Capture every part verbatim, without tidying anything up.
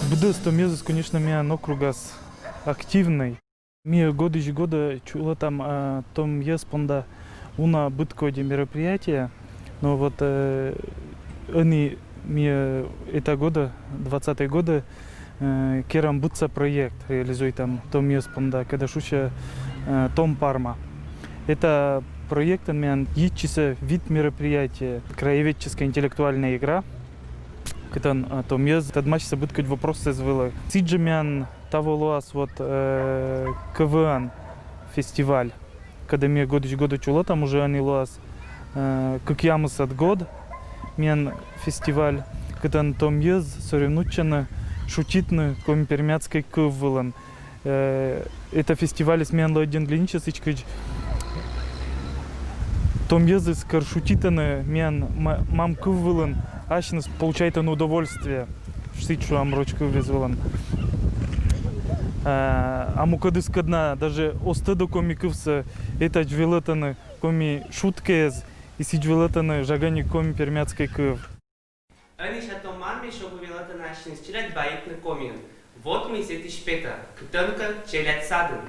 Быдэс том йӧзыс, конечно, миян округас активнӧй. Ми годысь годӧ чулӧтам, а, том йӧз понда уна быд кодь мероприятие. Но вот, э, ӧні ми, э, эта годӧ, двадцатӧй годӧ, э, керам быдса проект, реализуйтам том йӧз понда, кӧдӧ шусьӧ, э, «Том парма». Эта проектын миян йитчисӧ вит мероприятие: краеведческая интеллектуальная игра, кытӧн, э, том йӧз тӧдмасисӧ быд кодь вопроссӧ эз вылӧ. Сідзжӧ миян таво лоас вот, э, КВН фестиваль, кӧдӧ ми годысь годӧ чулӧтам, уже ӧні лоас, э, кӧкъямысӧд год миян фестиваль, кытӧн том йӧз соревнуйтчӧны шутитны коми-пермяцкӧй кыв вылын. Э, эта фестивальыс миян лоӧ ӧдйӧ нин линчӧ, сідзкӧ том йӧзыс, кор шутитӧны миян ма-, мам кыв вылын, асьныс получайтӧны удовольствие. Сідз шуам роч кыв вылын. А, а мукӧдыскӧд на даже оз тӧдӧ коми кывсӧ, этадз велӧтӧны коми шуткаэз, и сідз велӧтӧны жаганик коми-пермяцкӧй кыв. Ӧнія том мармысь шогӧ велӧтӧны асьныс челядь баитны комиӧн. Вот мый сэтысь петӧ, кытӧнкӧ челядь садын.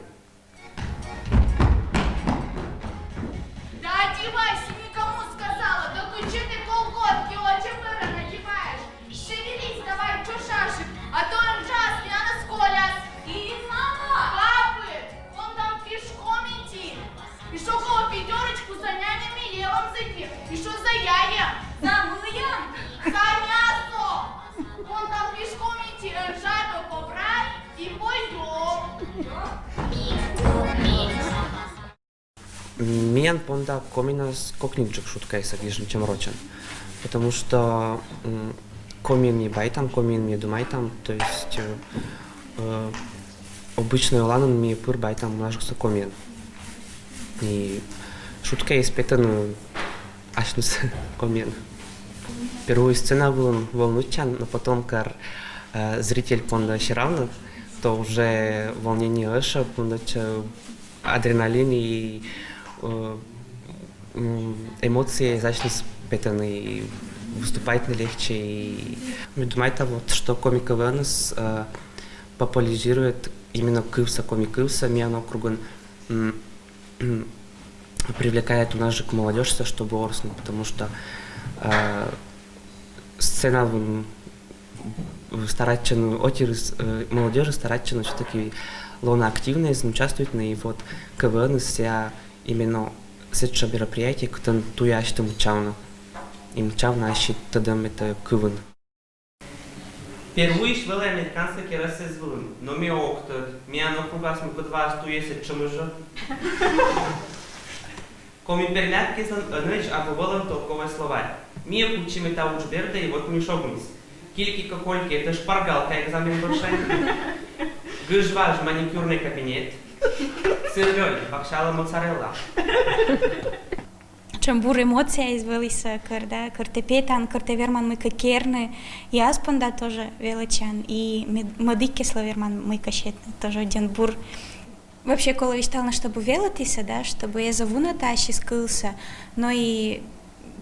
Да одевайся, никому сказала, да ты чё ты колготки очень быстро надеваешь? Шевелись давай, чё шашек, а то анжас, я на сколяс. И мама! Папы, вон там пешком идти. И что кого пятерочку за нянями левом зайти. И что за яя? За мыем? За мясо. Вон там пешком идти, анжа то побрай и пойдем. Миян понда комиӧнас кокниджык шуткаыс гижны, чем рочӧн. Потому что, м, комиӧн ми байтам, комиӧн ми думайтам, то есть, э, э, обычнӧй оланын ми пыр байтам мунажыксӧ комиӧн. И шуткаыс петӧны асьныс комиӧн. Первой сцена вылын волнуйтчан, но потом, кор, э, зритель понда серавны, то уже волнение ӧшӧ, понда адреналин и, э, м, эмоции асьныс петӧны, и выступайтны легче. И ми думайта вот, что коми КВН-ыс, э, популяризирует именно кывсӧ, коми кывсӧ миян округын, м, привлекает мунажык молодёжьсӧ, чтобы орсны, потому что, э, сцена вылын старайтчӧны, отирыс, э, молодёжьыс старайтчӧны всё-таки лоны активнӧйӧсь, участвуйтны, и вот КВН-ыс сія именно сэтшӧм мероприятие, кытӧн туйӧ асьтӧ мыччавны. И мыччавны ассьыд тӧдӧм этайӧ кывын. Первойысь вӧлі американскӧй керӧсыс вылын, но ме ог тӧд, миян округас мукӧд ваас туйӧ сэтшӧмыс жӧ. Коми-пермяк кисӧн ӧнӧдз абу вӧлӧм толковӧй словарь. Ми кутчим эта удж бердӧ, и вот мый шогмис. Кильки-кокольки — это шпаргалка экзамен бӧрсянь. Гыж-важ — маникюрный кабинет. Сыр-лёль — бакчала моцарелла. Чем бур эмоцияыс вӧлісӧ, кор, да, кор тэ петан, кор тэ верман мыйкӧ керны, и ас понда тоже велӧдчан, и мӧдіккеслы верман мыйкӧ сетны, тоже ӧдйӧ бур. Вообще колӧ висьталны, чтобы велӧдісӧ, да, чтобы эз вунӧдны ассьыс кывсӧ, но и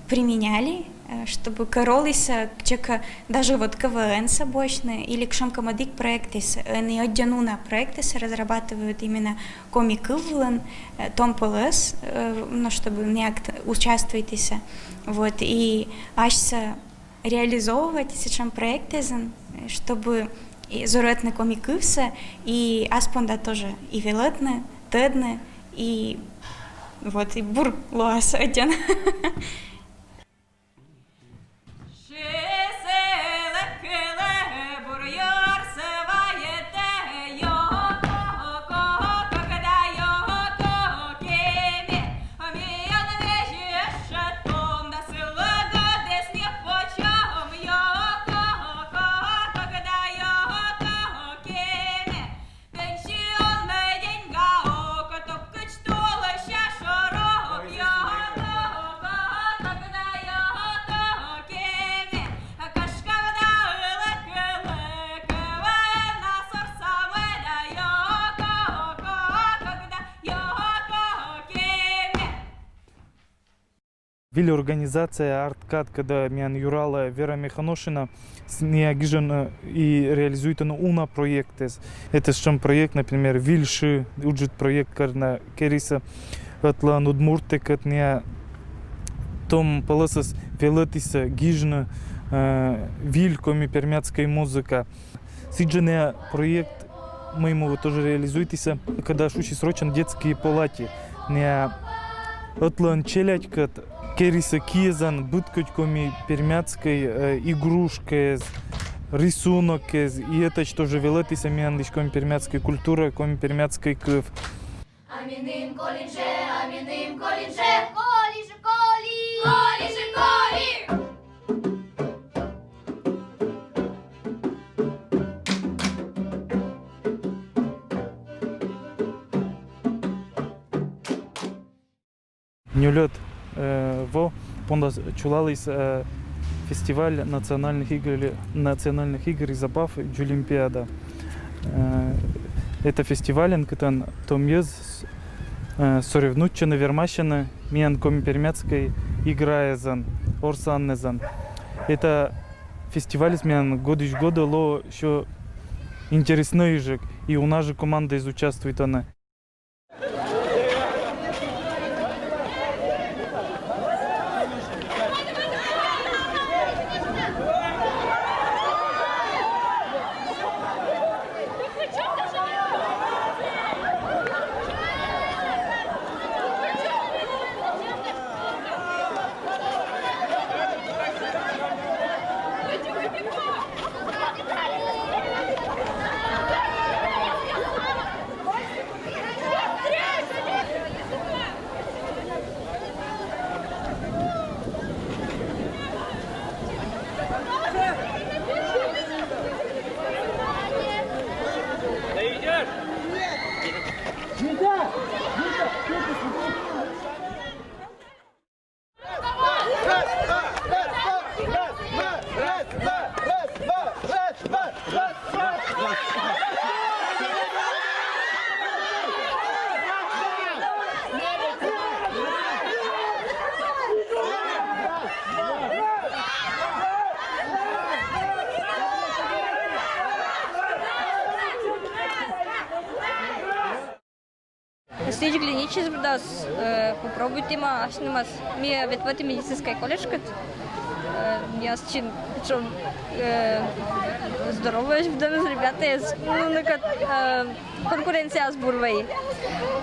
применяли, э, чтобы кор олісӧ, э, кытчӧкӧ, даже вот КВН-сӧ босьтны или кутшӧмкӧ мӧдік проектыс, э, ӧні ӧдйӧ уна проектыс разрабатывают именно коми кыв вылын, э, том пӧлӧс, э, но чтобы миян участвуйтісӧ. Вот, и асьсӧ реализовывать сэтшӧм проектсӧ, э, чтобы и зорӧтны коми кывсӧ, и ас понда тоже и велӧдны, тӧдны, и вот, и бур лоас ӧдйӧ. Выль организация «Арткад», кӧда миян юрала Вера Мехоношина, с-, нӧ гижӧны и реализуйтӧны уна проектэз. Этӧс сэтшӧм проект, например, «Выль шы», ыджыд проект, кӧні керисӧ ӧтлаын удмурттэкӧд, нӧ том пӧлӧсӧс велӧдісӧ гижны, э, выль коми-пермяцкӧй музыка. Сідз жӧ нӧ проект, мый му тоже реализуйтісӧ, кӧда шусис рочӧн «Детские полати». Нӧ ӧтлаын челядькӧд керисӧ киӧзан быд кӧть коми-пермяцкӧй, э, игрушкаэз, рисунокӧз, и этӧдз тоже велӧдісӧ миянлысь коми-пермяцкӧй культура, коми-пермяцкӧй кыв. А меным колин жӧ, а меным колин жӧ, коли жӧ коли, коли жӧ коли. Нёльӧд, э, во понда чулаліс, э, фестиваль национальных игр, национальных игр и забав, «Дзолимпиада». Э, это фестивальын, кытӧн том йӧз, э, соревнуйтчӧны, вермасьӧны миян коми-пермяцкӧй играэзӧн, орсаннэзӧн. Это фестивальыс миян годысь годӧ лоӧ ещё интереснӧйджык, и уна жӧ командаэз участвуйтӧны. Сідз Глиничиыс быдас, э, попробуйтім асьнымас. Ми ветлӧдім медицинскӧй колледжкӧд. Э, миян сэтшӧм, э, здоровӧсь быдӧныс ребятаӧс. Ну, ныкӧд, э, конкуренцияыс бур вӧй.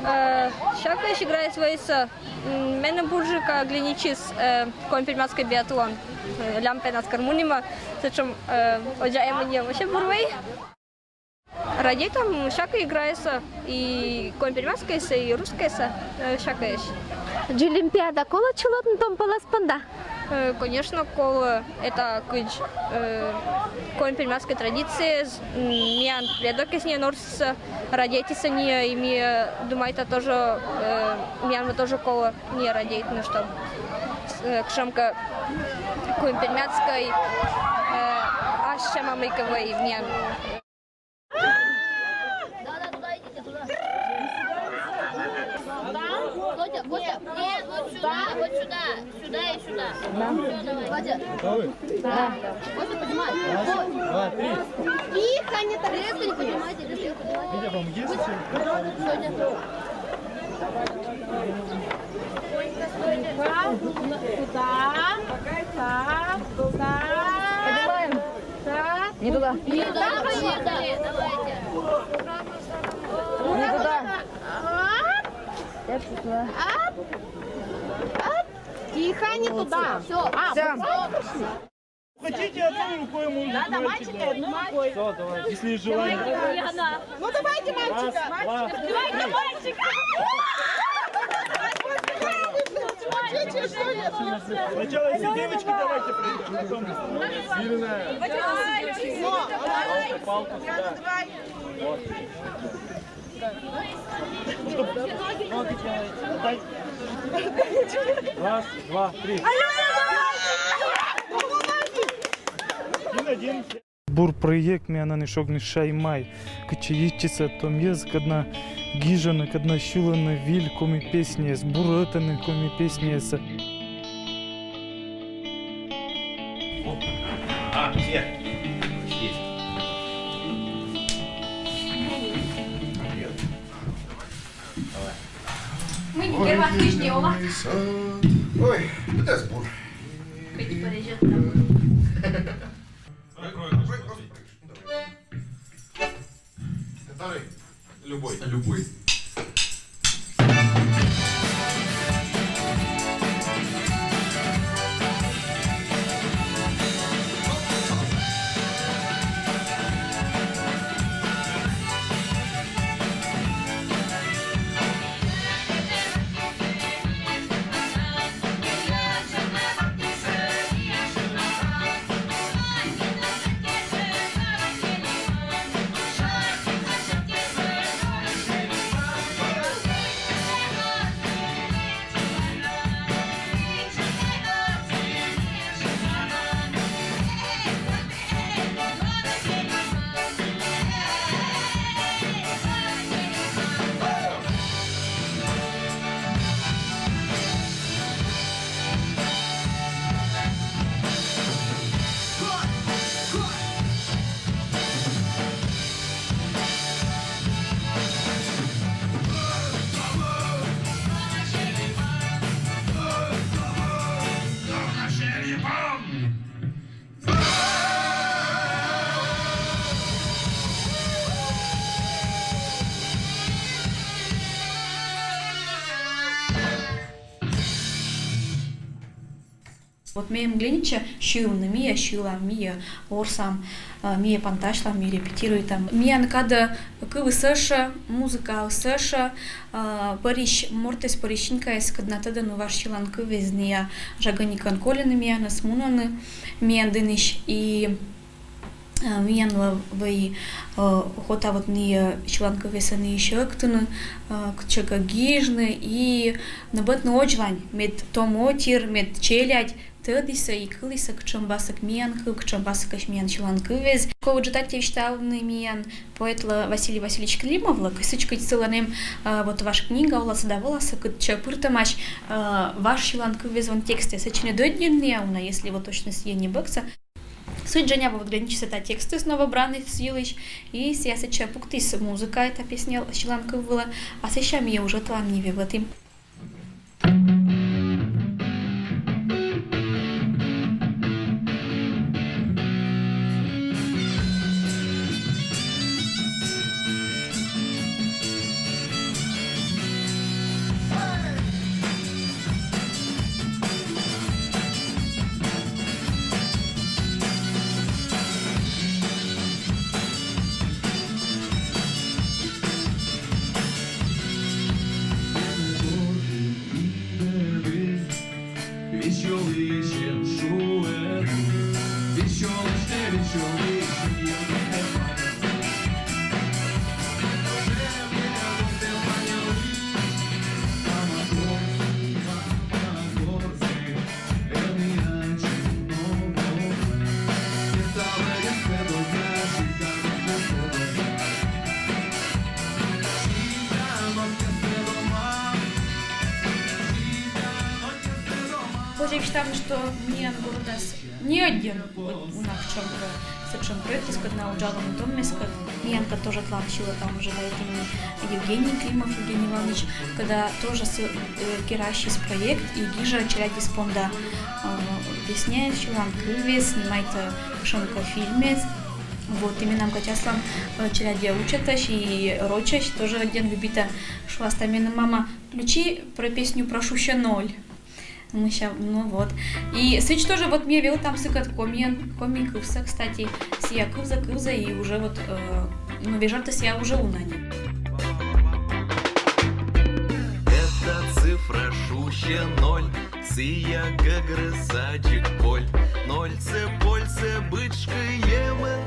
Э, сякӧсь играыс вӧйсӧ. М, меным бурджыка Глиничиыс, э, коми-пермяцкӧй биатлон. Э, лям пенас кор мунімӧ, сэтшӧм, э, одзаӧй мунны вообще бур вӧй. Радейтам сякӧй играэсӧ, и коми-пермяцкӧйсӧ, и русскӧйсӧ, э, сякӧйӧсь. Дзолимпиада колӧ чулӧйтны том пӧлӧс понда? Э, конечно, колӧ. Это кыдз, э, коми-пермяцкӧй традиция, м, миян предокъяс нин орсісӧ, радейтісӧ нин, и ме думайта тоже, э, миянлы тоже колӧ нин радейтны, чтоб, э, кутшӧмкӧ коми-пермяцкӧй, э, ас сяма мыйкӧ вӧй миян. Да, да, туда идите, туда. Костя, Костя, нет, вот сюда, вот сюда. Сюда и сюда. Всё, давай. Костя. Готовы? Да. Костя, поднимай. Раз, два, три. Тихо, не торопись. Резко не поднимайте, резко не поднимайте. Витя, помоги. Костя. Туда. Так, туда. Поднимаем. Так. Не туда. Не туда, не туда. Давайте. Не туда. Оп. Опять туда. Оп. Оп. Тихо, не туда. Всё. А, всё. Вот так. Хотите, одной рукой можно. Надо мальчика одной рукой. Всё, давай. Если есть желание. Давай, Яна. Ну, давайте мальчика. Раз, два, три. Давайте мальчика. Сначала эти девочки давайте пройдём, потом. Сильная. Давайте. Палку, палку сюда. Вот. Чтоб ноги делаете. Отдай. Раз, два, три. Один, один. Бур проект миянӧн и шогныс «Шаймай», кытчӧ йитчисӧ том йӧз, кӧдна гижӧны, кӧдна сьылӧны выль коми песняяс, буретӧны коми песняясӧ. А, все. Здесь. Привет. Давай. Мы не первый тиждень, Ола. Ой, это сбор. Хоть порежет. Который? Любой. Любой. Вот меем глинича сьывны, мие сьылам, мие ворсам, э, мие пантасьлам, мие репетируйтам. Миян кадӧ кывйыс ӧшӧ, музыка ӧшӧ, э, пӧрысь мортӧс, пӧрысь синкаӧс, кӧдна тӧдӧны важ сьыланкывйӧс, ная жагӧникӧн кольӧны миянӧс, мунӧны миян дінысь и Э, миян вӧ-, вӧлі, э, охота вот ная, э, сьыланкывйӧссӧ ная сьӧктыны, э, кытчӧкӧ гижны, и нӧбӧтны водзвань, мед том отир, мед челядь тӧдісӧ и кылісӧ, кутшӧм пасйӧ миян кыв, кутшӧм пасйӧ миян сьыланкывйӧс. Кор ыджыд аттьӧ висьтавны миян поэтлы Василий Васильевич Климовлы, кӧсъя, кыдз сылӧн эм, э, вот важ книга «Оласӧ да выласӧ», кытчӧ пыртӧмаӧсь, э, важ сьыланкывйӧс, вот текстъяс. Сэтчӧ нӧ дӧддьӧны ная уна, если вот точно сійӧ нӧ бокса. Сідз жӧ ная вот глиничыс та текстыс новобранецъяслысь, и сійӧ сэтчӧ пуктіс музыка та песня сьыланкыв вылӧ, а сэсся ми уже тан ниве вӧтім. Позьӧ висьтавны, что миян городас не ӧдйӧн уна кутшӧмкӧ сэтшӧм проектыс, кӧдна уджалӧны том мескӧд. Миян кӧ тоже тлан сьылӧ там уже да имени Евгений Климов, Евгений Иванович, когда тоже с-, э, керасис проект и гижӧ челядьыс понда, э, песняяс, сьыланкывйӧс, снимайтӧ кутшӧмкӧ фильмъяс. Вот, и менам кӧть аслам, э, челядьӧ учӧтӧсь и рочӧсь тоже ӧдйӧн любитӧ, шуас тай меным: «Мама, включи про песню про Шуся ноль». Мися, ну вот. И сідз тоже вот ми велӧтам сыкӧд комиӧн, коми кывсӧ, кстати, сійӧ кывзӧ, кывзӧ, и уже вот, э, ну, вежӧртӧ сійӧ уже уна нин. Эта цифра Шуся ноль, сійӧ гӧгрӧс аддзык коль. Нольсӧ, польсӧ быд шкы емын,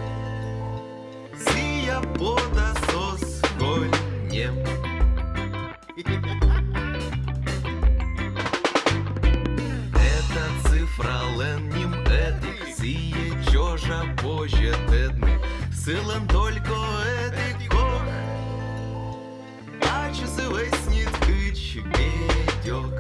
сійӧ подас оз коль нем. Эта цифралӧн ним ӧтик, сійӧ чожа позьӧ тӧдны. Сылӧн только ӧтик кок, ачыс вӧснит кыдз гедёк.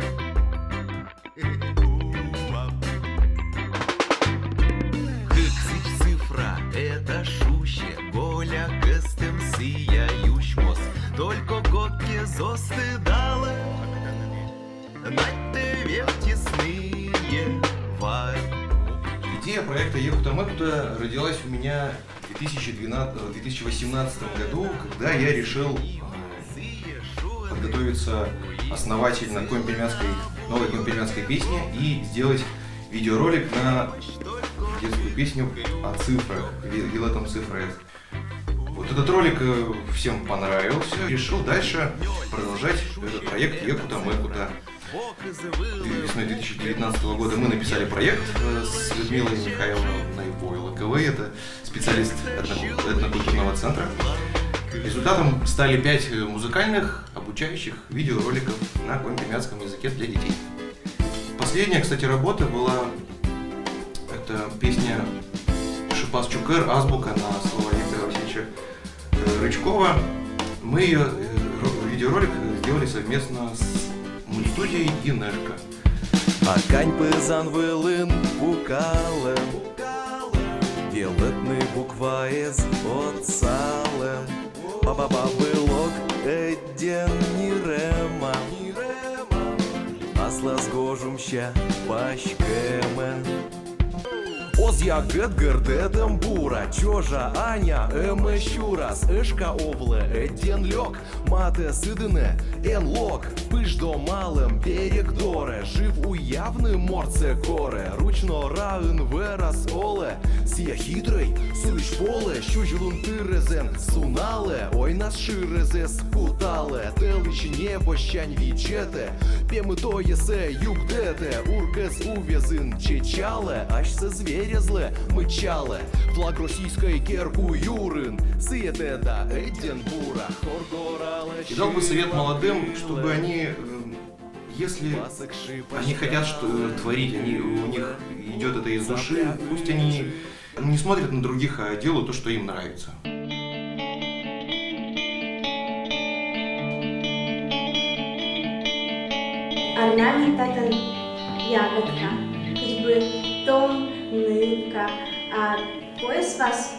Проекта Якута Макута родилась у меня в две тысячи двенадцатом, в две тысячи восемнадцатом году, когда я решил э, подготовиться основательно к коми-пермяцкой, новой коми-пермяцкой песне и сделать видеоролик на детскую песню о цифрах, Виолетом Цифры. Вот этот ролик э, всем понравился. Решил дальше продолжать этот проект Якута Мэкута. Весной две тысячи девятнадцатого года мы написали проект э, с Людмилой Михайловной Пойлоковой. Это специалист этнокультурного центра. Результатом стали пять э, музыкальных обучающих видеороликов на коми-пермяцком языке для детей. Последняя, кстати, работа была, это песня «Шыпас Чукыр», «Азбука» на слова Виктора Васильевича э, Рычкова. Мы ее э, видеоролик сделали совместно с мультстудией «Инешка». Акань пызан вылын пукалем, велетны букваез отсалем. Баба-бабылок эдден нирема, аслас гожумся паськеме. Озьы гыдгырдэтӧм бура, чожа аня эме сюрас, ышка овлӧ эдден лёк, матӧ сыдыны эн лок. Пыждӧмалӧм берег дорӧ, жив уявны мортсӧ корӧ, руч но раын вӧрас олӧ. Сійӧ хитрӧй, сылысь полӧ, сюзь лун тырӧзӧн суналӧ, ойнас шырӧзӧс куталӧ, тӧлысь небӧссянь видзӧдӧ, пемытойӧсӧ югдӧдӧ, уркӧс увезын чечалӧ, асьсӧ зверезлы мычалӧ. Флаг российскӧй керку юрын, сійӧ тӧда эдден бура, хор горалӧ. И дал бы совет молодым, чтобы они, э, если они хотят что, э, творить, они, у них идет это из души, пусть они не смотрят на других, а делают то, что им нравится. Орнамент татын ягодка, кыдз бы том, нывка, а пояс вас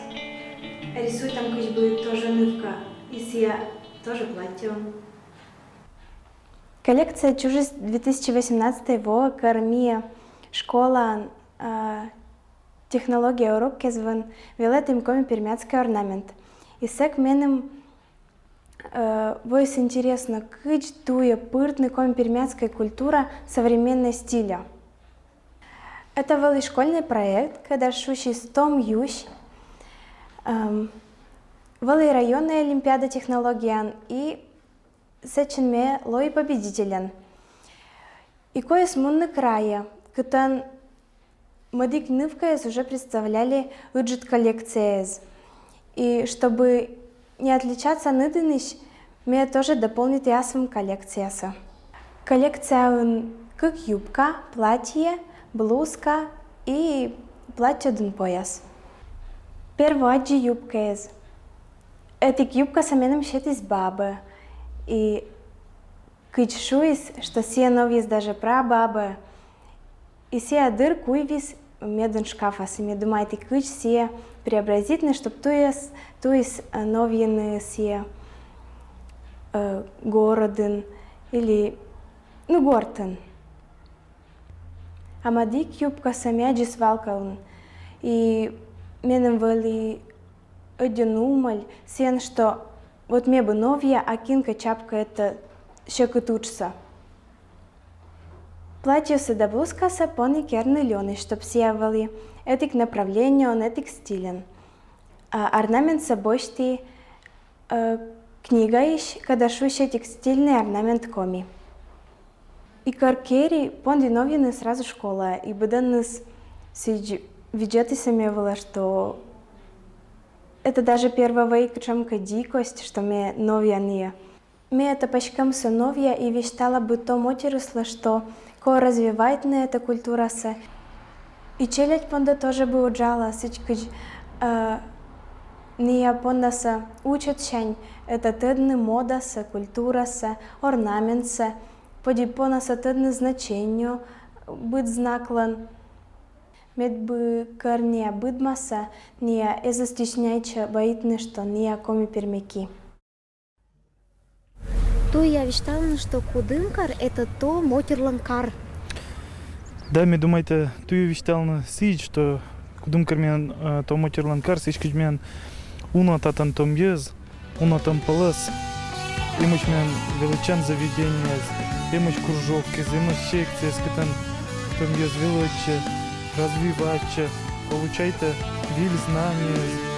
рисует там кыдз бы тоже нывка, и сія тоже платье. Коллекция чужис две тысячи восемнадцатый во, кӧр мия школаын э, технология урок кезвын велетім коми-пермяцкӧй орнамент. И сэк меным э, воис интереснӧ, кыдз туйӧ пыртны коми-пермяцкӧй культура современнӧй стильӧ. Это вӧлі школьный проект, когда шусис том юсь, эм, вӧлі районнӧй олимпиада технологияын, и сэтчӧ ме лои победительӧн. И коліс мунны крайӧ, кытӧн мӧдік нывкаыс уже представляли ыджыд коллекцияӧс. И чтобы не отличаться нӧдыныс, ме тоже дополнитім аслым коллекциясӧ. Коллекцияын кык юбка, платье, блузка и платьеӧдін пояс. Перво аддзи юбкаӧс. Этік юбкасӧ меным сетіс бабӧ. И кыдз шуис, что сія новйис даже прабабӧ. И сія дыр куйвис медын шкафас. И ме думайті, кыдз сія преобразитны, чтоб туйыс, туйыс э, новйыны сія э, городын или, ну, гортын. А мӧдік юбкасӧ ме аддзи свалкаын. И меным вӧлі ӧдйӧ нумӧль сійӧн, что вот ме бы новйа, а кинкӧ чапкӧ это сьӧкыд уджсӧ. Платьесӧ да блузкасӧ поні керны лёнысь, чтоб сія вӧлі этік направлениеӧн, этік стильӧн. А орнаментсӧ босьті э, книгаысь, когда шусьӧ этік стильный орнамент коми. И кӧр кери, понді новйыны сразу школаӧ, и быдӧнныс сідз видзӧдісӧ ме вылӧ, что это даже первой вӧлі кутшӧмкӧ дикость, что ме новйа ныа. Ме это паськӧмсӧ новйа и висьтала бы том отирыслы, что колӧ развивайтны это культурасӧ. И челядь понда тоже бы уджала, сідз кыдз э, ныа поннасӧ учӧтсянь это тӧдны модасӧ, культурасӧ, орнаментсӧ, поди поннасӧ тӧдны значение быд знаклӧн. Мед бы кӧр ныа быдмасӧ, ныа эз стесняйтчӧ вайитны, что ныа коми-пермяки. Туйӧ висьталӧны, что Кудымкар — это том отирлӧн кар. Да, ме думайта, туйӧ висьталӧны сідз, что Думкӧр миян, э, том отирлӧн кар, сідзкӧ миян уна татӧн том йӧз, уна том пӧлӧс. Эмӧсь миян велӧдчан заведениеяс, эмӧсь кружокъяс, эмӧсь секцияяс, кытӧн том йӧз велӧдчӧ, развивайтчӧ, получайтӧ выль знание,